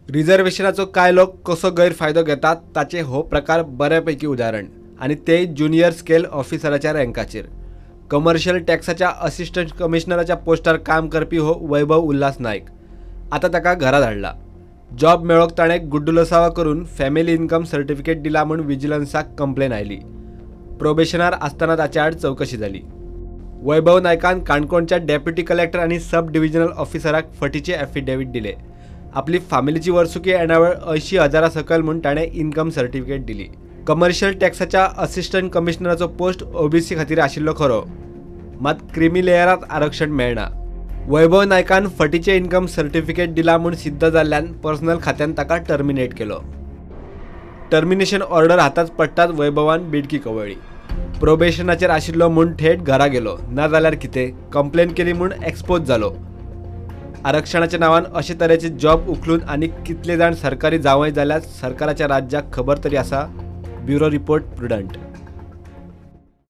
रिझर्वेशनाचो कांय लोक कसो गैरफायदो घेतात ताचें हो प्रकार बऱ्यापैकी उदाहरण आनी ते ज्युनियर स्केल ऑफिसराच्या रँकाचेर. कमर्शियल टॅक्साच्या असिस्टंट कमिशनराच्या पोस्टार काम करपी हो वैभव उल्हास नायक आतां ताका घरा धाडला. जॉब मेळोवंक ताणें गुड्डुलसावा करून फॅमिली इन्कम सर्टिफिकेट दिला म्हूण विजिलन्साक कंप्लेन आयली. प्रोबेशनार आसतना ताचे आड चवकशी जाली. वैभव नायकान काणकोणच्या डेप्युटी कलेक्टर आनी सब डिव्हिजनल ऑफिसराक फटीचे एफिडेवीट दिले. आपली फामिलीची वर्सुकी येणावळ 80,000 सकयल म्हूण ताणें इन्कम सर्टिफिकेट दिली. कमर्शियल टॅक्साच्या असिस्टंट कमिशनराचो पोस्ट ओबीसी खातीर आशिल्लो खरो, मात क्रिमी लेयराक आरक्षण मेळना. वैभव नायकान फटीचे इन्कम सर्टिफिकेट दिला म्हूण सिद्ध जाल्ल्यान पर्सनल खात्यान ताका टर्मिनेट केलो. टर्मिनेशन ऑर्डर हातांत पडटाच वैभवान बिडकी कवळ्ळी. प्रोबेशनाचेर आशिल्लो म्हूण थेट घरा गेलो, ना जाल्यार कितें कंप्लेन केली म्हूण एक्सपोज जालो. आरक्षणाच्या नांवान अशे तरेचे जॉब उखलून आनी कितले जाण सरकारी जावंय जाल्यार सरकाराच्या राज्याक खबर तरी आसा? Bureau report, Prudent.